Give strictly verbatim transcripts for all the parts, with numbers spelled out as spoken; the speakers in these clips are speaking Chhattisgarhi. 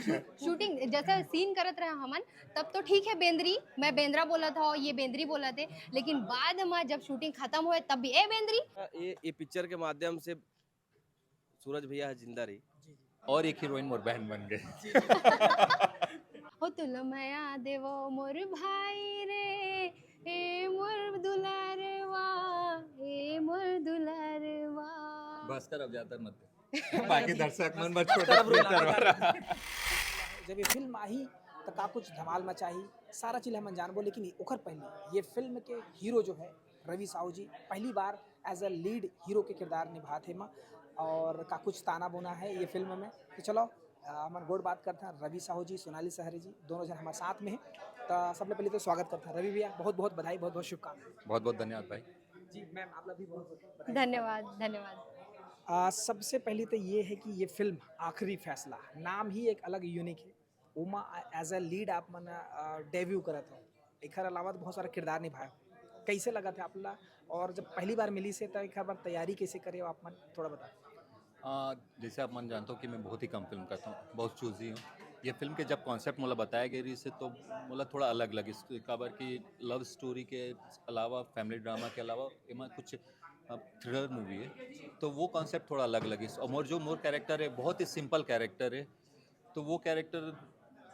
शूटिंग जैसे सीन करत रहे हमन, तब तो ठीक है, बेंदरी, मैं बेंदरा बोलत हव, ये बेंदरी बोलत हे, लेकिन बाद में जब शूटिंग खत्म होए, तब भी ए बेंदरी। ये ये पिक्चर के माध्यम से सूरज भैया ह जिंदा रही। और एक हीरोइन मोर बहन बन गई। हो तुला मया देवो मोर भाई रे, ए मोर दुलारवा, ए मोर दुलारवा। भास्कर अब ज्यादा मत दे। बाकी दर्शक मन बर छोटा फिल्टर वाला। जब ये फिल्म आही तो का कुछ धमाल मचाही, सारा चीज हमन जानबो। लेकिन ओकर पहले ये फिल्म के हीरो जो है रवि साहू जी, पहली बार एज अ लीड हीरो के किरदार निभात हे मा, और का कुछ ताना बोना है ये फिल्म में। तो चलो, अ, हमन गोठ बात करथन रवि साहू जी, सोनाली सहरे जी, दोनों जन हमारे साथ में हैं। तो सबले पहले तो स्वागत करथन रवि भैया, बहुत बहुत बधाई, बहुत बहुत शुभकामनाएं। बहुत बहुत धन्यवाद भाई। जी मैम, आप लोग भी बहुत बहुत बधाई। धन्यवाद, धन्यवाद। आ, सबसे पहले तो ये है कि ये फिल्म आखिरी फैसला, नाम ही एक अलग यूनिक है। ओमा एज अ लीड आप मन डेब्यू करत हो, एकर अलावा तो बहुत सारा किरदार निभाए हो, कैसे लगत है आप ला? और जब पहली बार मिलिस हे तो एकर बार तैयारी कैसे करे हो आप मन, थोड़ा बता। आ, जैसे आप मन जानते हो कि मैं बहुत ही कम फिल्म करता हूँ, बहुत चूजी हूँ। ये फिल्म के जब कॉन्सेप्ट मोला बताया गया रही से तो मोला थोड़ा अलग लगिस, काबर कि लव स्टोरी के अलावा, फैमिली ड्रामा के अलावा एमा कुछ थ्रिलर मूवी है, तो वो कॉन्सेप्ट थोड़ा अलग लगिस। और मोर जो मोर कैरेक्टर है, बहुत ही सिंपल कैरेक्टर है, तो वो कैरेक्टर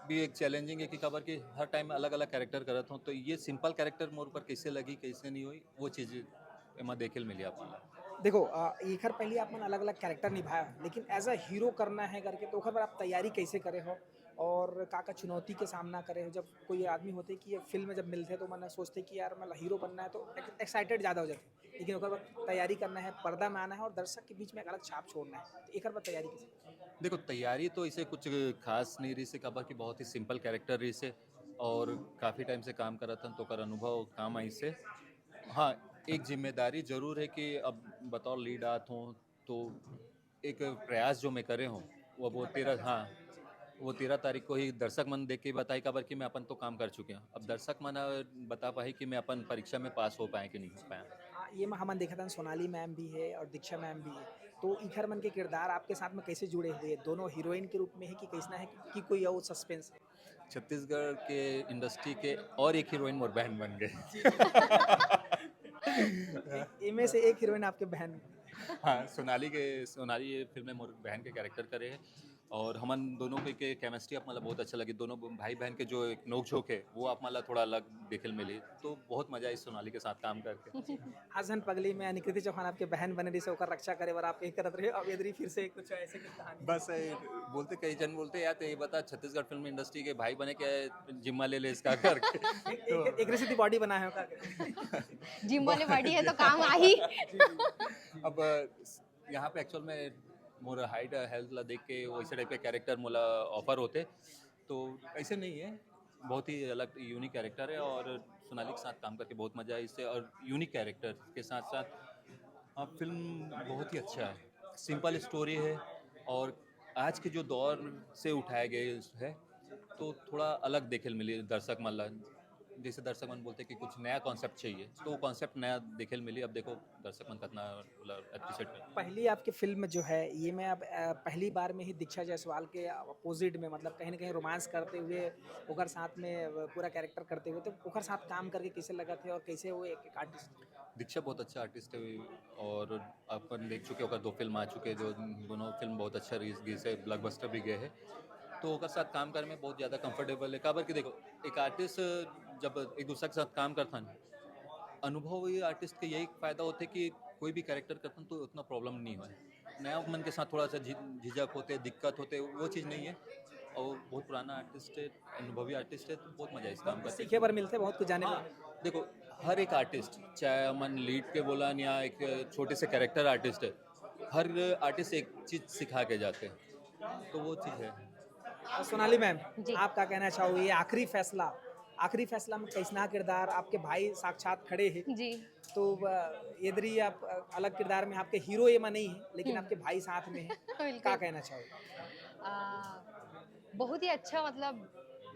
भी एक चैलेंजिंग है कि काबर कि हर टाइम अलग अलग कैरेक्टर करत हूँ, तो ये सिंपल कैरेक्टर मोर ऊपर कैसे लगी, कैसे नहीं हुई, वो चीज़ एमा देखे ल मिली आप मन ला। देखो, आ, एकर पहले आप मन अलग अलग कैरेक्टर निभाया, लेकिन एज अ हीरो करना है करके, तो ओकर बर आप तैयारी कैसे करे हो और का का चुनौती के सामना करे हो? जब कोई आदमी होते कि ये फिल्म जब मिलते तो मन सोचते कि यार मतलब हीरो बनना है, तो एक्साइटेड ज़्यादा हो जाते, लेकिन ओकर बाद तैयारी करना है, पर्दा में आना है और दर्शक के बीच में एक अलग छाप छोड़ना है, तो एकर बाद तैयारी कैसे? देखो, तैयारी तो इसे कुछ खास नहीं रही से, काबर कि बहुत ही सिंपल कैरेक्टर रही से और काफ़ी टाइम से काम करत हन, तो ओकर अनुभव काम आई से। हाँ, एक जिम्मेदारी जरूर है कि अब बतौर लीड आत हूँ, तो एक प्रयास जो मैं करे हूँ, वो वो तेरह, हाँ, वो तेरह तारीख को ही दर्शक मन देख के बताई, काबर कि मैं अपन तो काम कर चुके हूँ। अब दर्शक मन बता पाए कि मैं अपन परीक्षा में पास हो पाए कि नहीं हो पाया। हाँ, ये में हमन देखत हन, सोनाली मैम भी है और दीक्षा मैम भी है, तो इखर मन के किरदार आपके साथ में कैसे जुड़े हुए हैं? दोनों हीरोइन के रूप में है कि कैसना है कि कोई और सस्पेंस है? छत्तीसगढ़ के इंडस्ट्री के और एक हीरोइन मोर बहन बन गए। इनमें से एक हीरोइन आपके बहन? हाँ, सोनाली के, सोनाली ये फिल्म में मोर बहन के कैरेक्टर करे है और हमन दोनों के, के केमिस्ट्री आप मतलब बहुत अच्छा लगे। दोनों भाई बहन के जो एक नोकझोंक है, वो आप मतलब थोड़ा अलग देखे ल मिली, तो बहुत मजा आई सोनाली के साथ काम करके। हसन पगली में यानी कृति चौहान आपके बहन बने रही से ओकर रक्षा करे बर आप एक करत रहे, अब यदि फिर से कुछ ऐसे कुछ कहानी। बस ये बोलते, कई जन बोलते, "यार, तो ये बता, छत्तीसगढ़ फिल्म इंडस्ट्री के भाई बने क्या, जिम्मा ले ले इसका?" करके। एक, एक, एक रसीदी बॉडी बनाए हो का? जिम वाले बॉडी है तो काम आही। अब यहाँ पे एक्चुअल में मोर हाइट हेल्थ ला देख के वैसे टाइप के कैरेक्टर मोला ऑफर होते, तो ऐसे नहीं है, बहुत ही अलग यूनिक कैरेक्टर है और सोनाली के साथ काम करके बहुत मजा आया इससे। और यूनिक कैरेक्टर के साथ साथ, हाँ, फिल्म बहुत ही अच्छा है, सिंपल स्टोरी है और आज के जो दौर से उठाया गया है, तो थोड़ा अलग देखे ल मिली दर्शक मन ला। जैसे दर्शक मन बोलते कि कुछ नया कॉन्सेप्ट चाहिए, तो वो कॉन्सेप्ट नया देखे ल मिली। अब देखो दर्शक मन कितना अप्रिशिएट करते हैं। पहली आपकी फिल्म जो है, ये मैं अब अ, पहली बार में ही दीक्षा जायसवाल के अपोजिट में, मतलब कहीं ना कहीं रोमांस करते हुए, ओकर साथ में अ, पूरा कैरेक्टर करते हुए, तो ओकर साथ काम करके कैसे लगा थे और कैसे वो एक, एक आर्टिस्ट? दीक्षा बहुत अच्छा आर्टिस्ट है और अपन देख चुके, ओकर दो फिल्म आ चुके हैं, जो दोनों फिल्म बहुत अच्छा रिलीज गई से, ब्लॉकबस्टर भी गए हैं, तो ओकर साथ काम करे में बहुत ज़्यादा कंफर्टेबल है। काबर कि देखो, एक आर्टिस्ट जब एक दूसरा के साथ काम करता है, अनुभवी आर्टिस्ट के यही फायदा होता है कि कोई भी कैरेक्टर करता है तो उतना प्रॉब्लम नहीं हुआ है। नया मन के साथ थोड़ा सा झि-, झिझक होते, दिक्कत होते, वो चीज़ नहीं है। और बहुत पुराना आर्टिस्ट है, अनुभवी आर्टिस्ट है, तो बहुत मजा है इस काम का। सीखे बर मिलते, बहुत कुछ जाने हाँ, देखो, हर एक आर्टिस्ट, चाहे मन लीड के बोला या एक छोटे से कैरेक्टर आर्टिस्ट है, हर आर्टिस्ट एक चीज़ सिखा के जाते हैं, तो वो चीज़ है। और सोनाली मैम, जी। आप का कहना चाहोगे, ये आखिरी फैसला, आखिरी फैसला में कैसना किरदार, आपके भाई साक्षात खड़े हैं, जी। तो अ, यदि आप अ, अलग किरदार में, आपके हीरो ये में नहीं है लेकिन हम्म। आपके भाई साथ में है, बिल्कुल। का कहना चाहोगे? आ, बहुत ही अच्छा, मतलब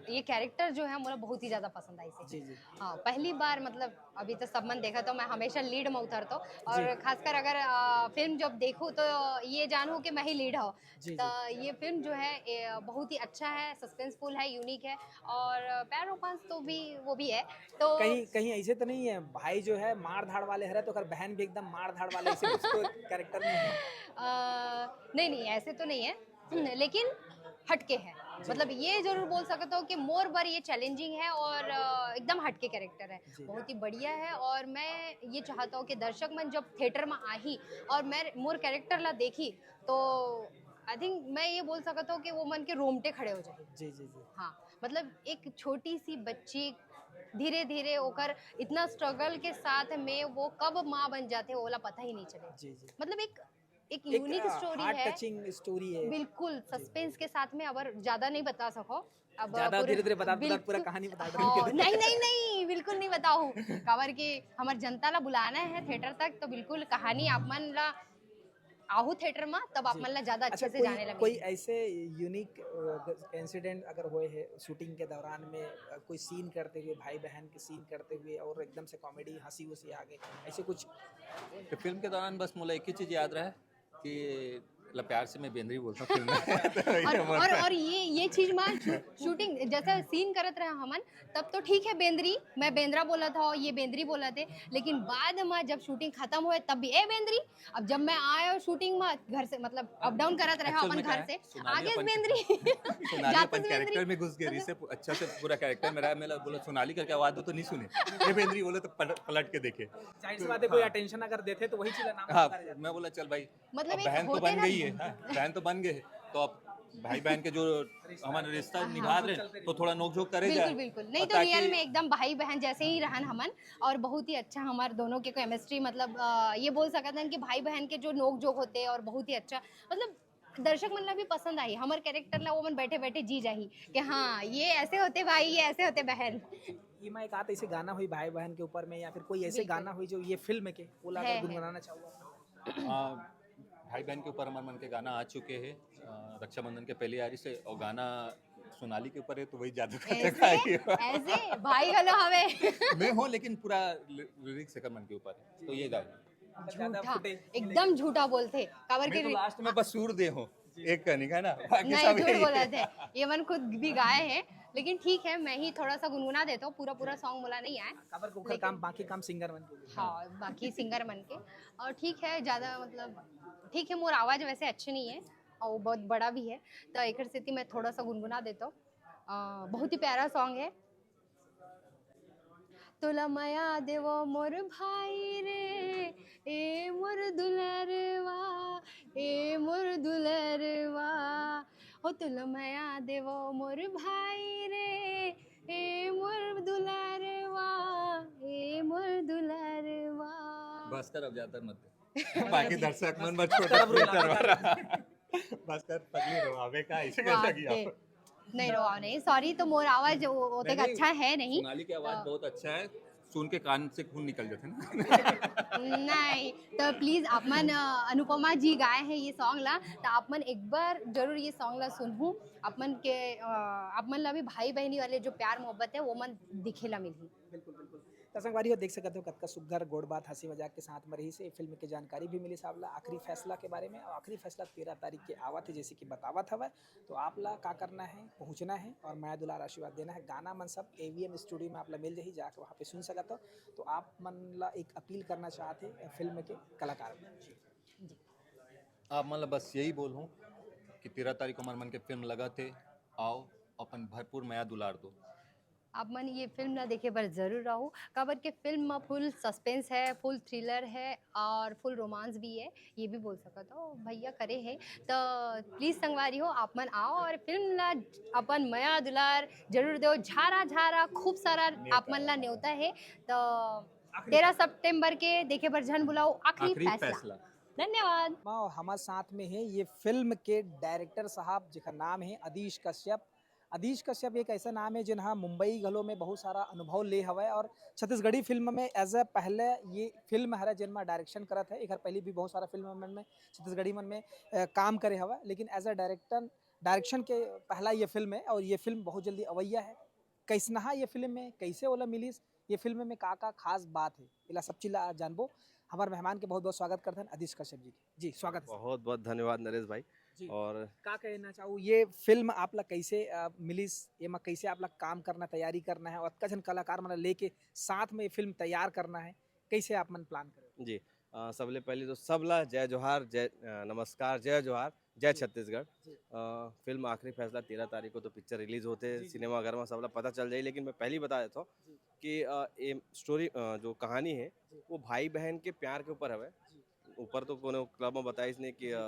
ये कैरेक्टर जो है मोला बहुत ही ज्यादा पसंद आइस हे। जी जी। हाँ, पहली बार मतलब अभी तो सब मन देखा तो मैं हमेशा लीड में उतरतो और जी। खासकर अगर आ, फिल्म जब देखूँ तो ये जानूँ कि मैं ही लीड हूँ। जी तो जी। ये फिल्म जो है ए, बहुत ही अच्छा है, सस्पेंसफुल है, यूनिक है और प्यार रोमांस तो भी वो भी है। तो कहीं कहीं ऐसे तो नहीं है भाई जो है मार धाड़ वाले हरे तो अगर बहन भी एकदम मार धाड़ वाले ऐसे कुछ तो कैरेक्टर नहीं है? अ, नहीं नहीं, ऐसे तो नहीं है लेकिन हटके है। मतलब ये जरूर बोल सकता हूँ कि मोर बर ये चैलेंजिंग है और अ, एकदम हटके कैरेक्टर है। जी। बहुत ही बढ़िया है और मैं ये चाहता हूँ कि दर्शक मन जब थिएटर में आही और मैं मोर कैरेक्टर ला देखी तो आई थिंक मैं ये बोल सकता हूँ कि वो मन के रोमटे खड़े हो जाए। जी जी जी। हाँ, मतलब एक छोटी सी बच्ची धीरे धीरे ओकर इतना स्ट्रगल के साथ में वो कब माँ बन जाते ओला पता ही नहीं चले। जी जी। मतलब एक एक एक यूनिक स्टोरी हार्ट है। टचिंग स्टोरी है। बिल्कुल सस्पेंस के साथ में। अब ज्यादा नहीं बता सको अब ज्यादा पूरे- धीरे धीरे बता बता बिल्कुल- पूरा कहानी बता दो। हाँ, नहीं नहीं नहीं, बिल्कुल नहीं बताऊ। काबर कि हमर जनता ला बुलाना है थिएटर तक तो बिल्कुल कहानी आप मन ला आहू थिएटर में तब आप जी। मन ला ज्यादा अच्छे अच्छा से कोई जाने कोई लगे। ऐसे यूनिक इंसिडेंट अगर हुए है शूटिंग के दौरान में अ, कोई सीन करते हुए भाई बहन के सीन करते हुए और एकदम से कॉमेडी हंसी उसी आ गई ऐसे कुछ? तो फिल्म के दौरान बस मोला एक ही चीज याद रहा कि मतलब प्यार से मैं बेंद्री बोलता हूँ फिल्म में। तो ये और हमारा और और ये ये चीज में शू- शूटिंग जैसे सीन करत रहे हमन तब तो ठीक है बेंद्री, मैं बेंद्रा बोला था ये बेंद्री बोला थे, लेकिन बाद में जब शूटिंग खत्म हुए तब भी ए बेंद्री। अब जब मैं आया शूटिंग में घर से मतलब अप डाउन करत रहे Actual अपन में क्या घर है, से सोनाली आगे अपन- बेंद्री सोनाली जाते अपन से कैरेक्टर बेंद्री। में घुस गई रही से अच्छा से पूरा कैरेक्टर मेरा। मैं बोला सोनाली करके आवाज दो तो नहीं सुने, ये बेंद्री बोले तो पलट, पलट के देखे। जाहिर सी बात है कोई अटेंशन अगर देते तो वही चीज नाम हाँ, आता है। मैं बोला चल भाई मतलब अब एक बहन तो होते बन ना- गई है, हाँ, बहन तो बन गए हैं, तो अब भाई बहन के जो हमारे रिश्ता हाँ। निभा रहे हैं, तो थोड़ा नोकझोंक करे बिल्कुल जाए। बिल्कुल, नहीं और तो रियल ताकि- में एकदम भाई बहन जैसे ही रहन हमन और बहुत ही अच्छा हमारे दोनों के केमिस्ट्री मतलब अ, ये बोल सकते हैं कि भाई बहन के जो नोक जोक होते हैं और बहुत ही अच्छा मतलब दर्शक मन ला भी पसंद आई हमारे कैरेक्टर ला, वो मन बैठे बैठे जी जाही कि हाँ ये ऐसे होते भाई, ये ऐसे होते बहन। ये मैं एक आत ऐसे गाना हुई भाई बहन के ऊपर में या फिर कोई ऐसे बिल्कुल। गाना हुई जो ये फिल्म के वो ला है, अगर है। गुनगुनाना चाहूँगा। आ, भाई बहन के ऊपर हमारे मन के गाना आ चुके हैं, आ, रक्षाबंधन के पहली यारी से, और गाना सोनाली के ऊपर है तो वही ज्यादा ऐसे जगह आई है। ऐसे भाई घलो हवे। मैं हूँ लेकिन पूरा लिरिक्स एकर मन के ऊपर है, तो ये गाना। ज्यादा झूठा, फुटेज एकदम झूठा बोलते काबर मैं तो कि लास्ट में बस सुर दे हूँ एक कनिक है ना, बाकी नहीं सब झूठ यही है। बोला थे, ये मन खुद भी गाए हैं। लेकिन ठीक है मैं ही थोड़ा सा गुनगुना देता हूँ, पूरा पूरा सॉन्ग बोला नहीं आए। काबर के ओखर लेकिन- काम बाकी काम सिंगर मन के लिए। हाँ, बाकी सिंगर मन के। और ठीक है ज्यादा मतलब ठीक है, मोर आवाज वैसे अच्छी नहीं है और वो बहुत बड़ा भी है, तो एक सेती मैं थोड़ा सा गुनगुना देता हूँ। अ, बहुत ही प्यारा सॉन्ग है। तोला मया देवो मोर भाई रे, ए मोर दुलरवा, ए मोर दुलरवा। हो तोला मया देवो मोर भाई रे, ए मोर दुलरवा, ए मोर दुलरवा। भास्कर अब ज्यादा मत दे। बाकी दर्शक मन बर छोटा भास्कर अब रुला करवा रहा। भास्कर पगली रहो, अबे का ऐसे वाह, कैसा किया? दे। नहीं रोआ नहीं, सॉरी, तो मोर आवाज वो- ओतेक नहीं, अच्छा है नहीं। सोनाली की आवाज तो- बहुत अच्छा है, सुन के कान से खून निकल जाते हैं ना। नहीं तो प्लीज आप मन अ, अनुपमा जी गाए हैं ये सॉन्ग ला, तो आप मन एक बार जरूर ये सॉन्ग ला सुनहू। आप मन के अ, आप मन ला भी भाई बहनी वाले जो प्यार मोहब्बत है वो मन दिखे ला मिलही। बिल्कुल बिल्कुल। तो संगवारी हो देख सकते हो कतका सुग्घर गोड़ बात हंसी मजाक के साथ में रही से फिल्म की जानकारी भी मिली साहब ला आखिरी फैसला के बारे में। और आखिरी फैसला तेरह तारीख के आवत है जैसे कि बतावत हवै। तो आप ला का करना है, पहुंचना है और मया दुलार आशीर्वाद देना है। गाना मन सब एवीएम स्टूडियो में आप ला मिल जाही, जाके वहाँ पे सुन सकत हो। तो आप मन ला एक अपील करना चाहते हैं फिल्म के कलाकार मन। आप मन ला बस यही बोलूँ कि तेरह तारीख को हमारे मन के फिल्म लगा थे, आओ अपन भरपूर मया दुलार दो। आप मन ये फिल्म ला देखे बर जरूर रहू, काबर के फिल्म में फुल सस्पेंस है, फुल थ्रिलर है और फुल रोमांस भी है, ये भी बोल सकत हो भैया करे है। तो प्लीज संगवारी हो आप मन आओ और फिल्म ला अपन मया दुलार जरूर दो। झारा झारा खूब सारा आप मन ला न्योता है। तो तेरह सितंबर के देखे बर झन बुलाओ, आखिरी आखिरी फैसला। फैसला। धन्यवाद। और हमारे साथ में है ये फिल्म के डायरेक्टर साहब जेकर नाम है अदीश कश्यप। अदीश कश्यप एक ऐसा नाम है जिन्हा मुंबई घलो में बहुत सारा अनुभव ले हवै और छत्तीसगढ़ी फिल्म में एज ए पहले ये फिल्म हरा जिनमा डायरेक्शन करत है। एक पहले भी बहुत सारा फिल्म मन में छत्तीसगढ़ी मन में अ, काम करे हवै, लेकिन एज ए डायरेक्टर डायरेक्शन के पहला ये फिल्म है और ये फिल्म बहुत जल्दी अवैया है। कैसनहा ये फिल्म में कैसे ओला मिलिस, ये फिल्म में का का खास बात है, एला सब चीज ला आज जानबो। हमारे मेहमान के बहुत बहुत स्वागत करथन अदिश कश्यप जी के। जी, स्वागत है सर। बहुत बहुत धन्यवाद नरेश भाई। जी। और का कहना चाहू, ये फिल्म आप ला कैसे अ, मिलिस, एमा कैसे आप ला काम करना, तैयारी करना है, और अतका झन कलाकार मन ला लेके साथ में ये फिल्म तैयार करना है, कैसे आप मन प्लान करे? जी, अ, सबले पहले तो सबला जय जोहार, जय अ, नमस्कार, जय जोहार, जय जी। छत्तीसगढ़। जी। अ, फिल्म आखिरी फैसला तेरह तारीख को तो पिक्चर रिलीज होते जी, जी। सिनेमाघर में सबला पता चल जाए, लेकिन मैं पहली बता देता हूँ जी। कि अ, ये स्टोरी अ, जो कहानी है जी। वो भाई बहन के प्यार के ऊपर हवे। जी। ऊपर तो कोनो क्लब में बताइस नहीं कि अ,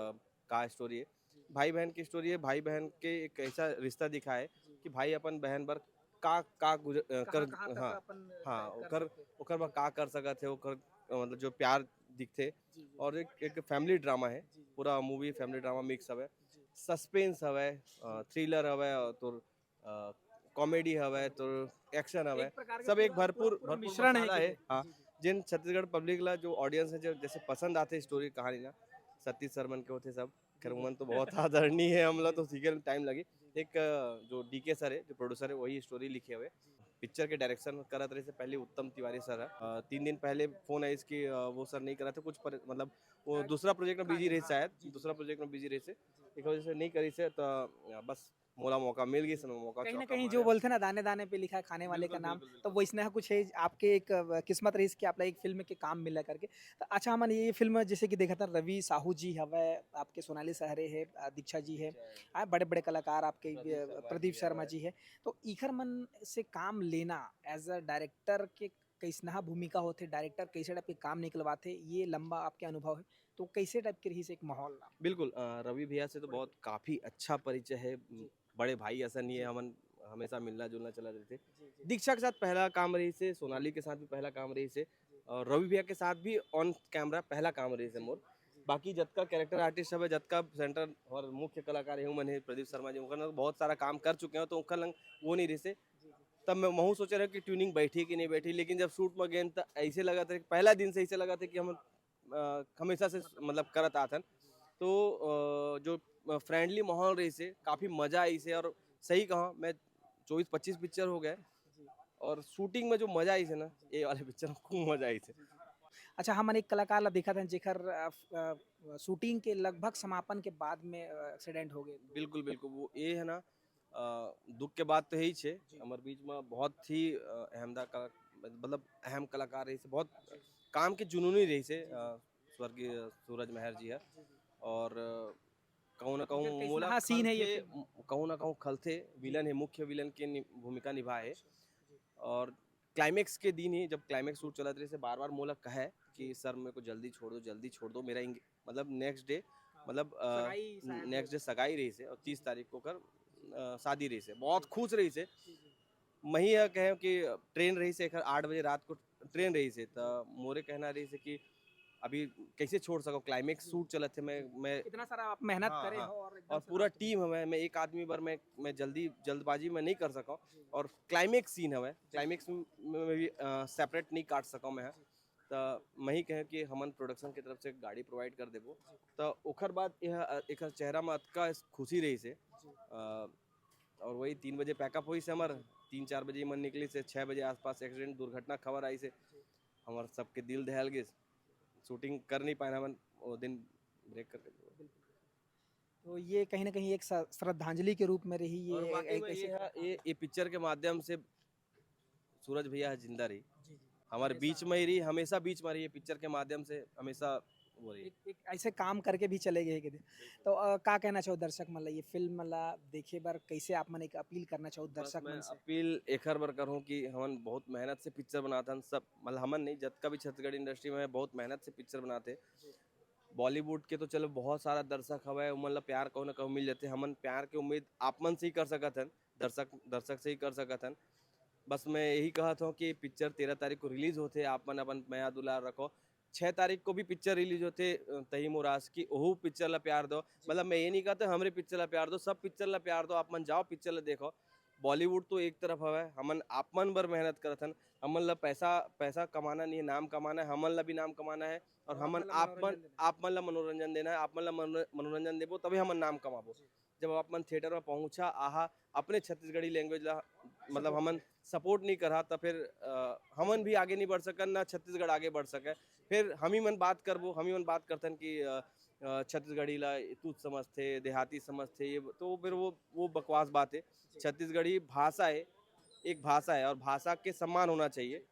का स्टोरी है। जी। भाई बहन की स्टोरी है, भाई बहन के एक ऐसा रिश्ता दिखा है जी। कि भाई अपन बहन बर का का गुजर अ, कहाँ- कर कहाँ तक हाँ अपन हाँ कर ओकर सकते हैं? ओकर बर का कर सकत है, ओकर अ, मतलब जो प्यार दिखथे। जी, जी। और एक एक फैमिली ड्रामा है, जी, जी। पूरा मूवी फैमिली ड्रामा मिक्स हवे। जी। सस्पेंस हवे, थ्रिलर हवे, और तोर कॉमेडी हवे, तोर एक्शन हवे, एक प्रकार के सब एक पूरा- भरपूर पूरा- पूरा भरपूर मिश्रण है मसाला कि है। नहीं? हाँ, जी, जी। जिन छत्तीसगढ़ पब्लिक ला जो ऑडियंस है जो जैसे पसंद आते स्टोरी कहानी ना, सतीश सर मन के होते सब। खैर उमन तो बहुत आदरणीय है, हमला तो सीखे टाइम लगी। एक अ, जो डीके सर है जो प्रोड्यूसर है वही स्टोरी लिखे हुए, पिक्चर के डायरेक्शन करत रहे से पहले उत्तम तिवारी सर है। अ, तीन दिन पहले फोन आइस कि अ, वो सर नहीं करत है कुछ पर, मतलब वो दूसरा प्रोजेक्ट में बिजी रहे शायद, दूसरा प्रोजेक्ट में बिजी रहे से एक वजह से नहीं करी से तो अ, बस मोला मौका मिल गई, समय मौका कहीं ना चौका कहीं मारे। जो बोलते हैं ना, दाने दाने पे लिखा है खाने वाले का बिल्कुल, नाम, बिल्कुल, तो वैसने कुछ है आपके एक अ, किस्मत रही कि आप ला एक फिल्म के काम मिला करके। तो अच्छा, हमन ये फिल्म जैसे कि देखा था, रवि साहू जी हवे, आपके सोनाली सहरे है, अ, दीक्षा जी है, आ, बड़े बड़े कलाकार आपके प्रदीप अ, शर्मा प्रदीप जी शर्मा हवे। जी है, तो इखर मन से काम लेना एज अ डायरेक्टर के कैसनहा भूमिका होथे, डायरेक्टर कैसे टाइप के काम निकलवाथे, ये लंबा आपके अनुभव है, तो कैसे टाइप के रही से एक माहौल ला? बिल्कुल, अ, रवि भैया से तो बहुत काफ़ी अच्छा परिचय है। जी। बड़े भाई ऐसा नहीं है, जी। हमन हमेशा मिलना जुलना चला रहते। जी, जी। दीक्षा के साथ पहला काम रही से, सोनाली के साथ भी पहला काम रही से, और रवि भैया के साथ भी ऑन कैमरा पहला काम रही से मोर। बाकी जतका कैरेक्टर आर्टिस्ट हवे, जतका सेंटर और मुख्य कलाकार है, उमन है प्रदीप शर्मा जी, उनका बहुत सारा काम कर चुके हैं, तो उनका लंग वो नहीं रही से। तब मैं महू सोचे रहे कि ट्यूनिंग बैठी कि नहीं बैठी, लेकिन जब शूट में गए तो ऐसे लगा था, पहला दिन से ऐसे लगा था कि हम अ, हमेशा से मतलब करत आथन। तो अ, जो फ्रेंडली माहौल रही से काफ़ी मज़ा आई से, और सही कहा मैं चौबीस पच्चीस पिक्चर हो गए, और शूटिंग में जो मज़ा आई से ना, ये वाले पिक्चर में खूब मज़ा आई से। अच्छा, हमन एक कलाकार ला देखा था जेकर अ, अ, शूटिंग के लगभग समापन के बाद में अ, एक्सीडेंट हो गए। बिल्कुल बिल्कुल, वो ये है ना, अ, दुख के बात तो है ही छे। जी। हमारे बीच में बहुत ही अ, अहमदा का मतलब अहम कलाकार रही से, बहुत काम के जुनूनी रही से, अ, स्वर्गीय सूरज मेहर जी है। और अ, कहूँ ना कहूँ कैसे मोला हाँ, सीन है ये खलथे, कहूँ ना कहूँ खलथे विलन है, मुख्य विलन के नि- भूमिका निभाए। और क्लाइमैक्स के दिन ही जब क्लाइमैक्स शूट चलत रहे से बार बार मोला कहे कि सर मेरे को जल्दी छोड़ दो, जल्दी छोड़ दो, मेरा इंग- मतलब नेक्स्ट डे मतलब सगाई शायद नेक्स्ट डे सगाई रही से और तीस तारीख को कर अ, शादी रही से, बहुत खुश रही से। मैं ही यह कहे कि ट्रेन रही से एक आठ बजे रात को ट्रेन रही से, तो मोरे कहना रही से कि अभी कैसे छोड़ सको, क्लाइमैक्स शूट चलत है, मैं मैं इतना सारा आप मेहनत हाँ, करे हाँ। हो और एकदम और से पूरा रात को टीम हवे, मैं एक आदमी बर मैं मैं जल्दी जल्दबाजी में नहीं कर सका। और क्लाइमैक्स सीन हवे, क्लाइमैक्स में मैं भी सेपरेट नहीं काट सका मैं। तो मैं ही कहे कि हमन प्रोडक्शन की तरफ से गाड़ी प्रोवाइड कर देबो। तो ओकर बाद यह अ, एकर चेहरा में अतका खुशी रही से। अ, और वही तीन बजे पैकअप हुई से हमार, तीन चार बजे मन निकली से छः बजे आसपास एक्सीडेंट दुर्घटना खबर आई से हमार सबके दिल दहल गए, शूटिंग कर नहीं पाए हमन वो दिन, ब्रेक करके। तो ये कहीं ना कहीं एक स- श्रद्धांजलि के रूप में रही ये और वाकई एक में ऐसे ये है, ये, ये पिक्चर के माध्यम से सूरज भैया है जिंदा रही, जी, जी। हमारे बीच में ही रही, हमेशा बीच में रही, ये पिक्चर के माध्यम से हमेशा वो रही। एक, एक ऐसे काम करके भी चले गए के दिन। तो अ, का कहना चाहो दर्शक मन ला, ये फिल्म ला देखे बर कैसे आप मन एक अपील करना चाहो दर्शक मन से? अपील एकर बर करहूँ कि हमन बहुत मेहनत से पिक्चर बनाथन, सब मतलब हमन नहीं, जतका भी छत्तीसगढ़ इंडस्ट्री में है बहुत मेहनत से पिक्चर बनाते। बॉलीवुड के तो चलो बहुत सारा दर्शक हवे, उमन ला प्यार कहूँ ना कहूँ मिल जाते, हमन प्यार के उम्मीद आप मन से ही कर सकत हन, दर्शक दर्शक से ही कर सकत हन। बस मैं यही कहत हूँ कि पिक्चर तेरह तारीख को रिलीज होते, आप मन अपन मया दुलार रखो। छः तारीख को भी पिक्चर रिलीज होते अ, तही मोर आस की, ओहू पिक्चर ला प्यार दो। मतलब मैं ये नहीं कहता हमरे पिक्चर ला प्यार दो, सब पिक्चर ला प्यार दो, आप मन जाओ पिक्चर ला देखो। बॉलीवुड तो एक तरफ हवे, हमन आप मन बर मेहनत करत हन, हमन ला पैसा पैसा कमाना नहीं है, नाम कमाना है, हमन ला भी नाम कमाना है और हमन आप मन आप मन ला मनोरंजन देना है, आप मन ला मनो- मनोरंजन देबो तभी हमन नाम कमाबो। जब आप मन थिएटर में पहुँचा आहा, अपने छत्तीसगढ़ी लैंग्वेज ला मतलब हमन सपोर्ट नहीं करा, तो फिर अ, हमन भी आगे नहीं बढ़ सकन, ना छत्तीसगढ़ आगे बढ़ सके। फिर हम ही मन बात करबो, हम ही मन बात करथन कि अ, अ, छत्तीसगढ़ी ला तूत समझथे, देहाती समझथे, ये तो फिर वो वो बकवास बात है। छत्तीसगढ़ी भाषा है, एक भाषा है और भाषा के सम्मान होना चाहिए।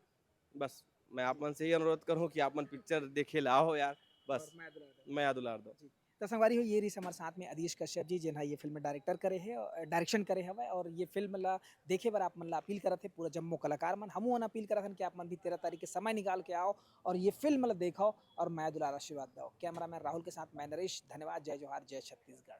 बस मैं आप मन से ही अनुरोध करूँ कि आप मन पिक्चर देखे ला आओ यार, बस। मैं दुलार दो। मैं दुलार दो। तो संगवारी हो, ये रहिस हमर साथ में अधीश कश्यप जी, जेन ह ये फिल्म डायरेक्टर करे हे, डायरेक्शन करे हवय, और ये फिल्म ला देखे बर आप मन ला अपील करत हे पूरा जम्मो कलाकार मन। हमू मन अपील करत हन कि आप मन भी तेरह तारीख के समय निकाल के आओ और ये फिल्म ला देखो और मया दुलार आशीर्वाद दो। कैमरामैन राहुल के साथ मैं नरेश, धन्यवाद, जय जोहार, जय छत्तीसगढ़।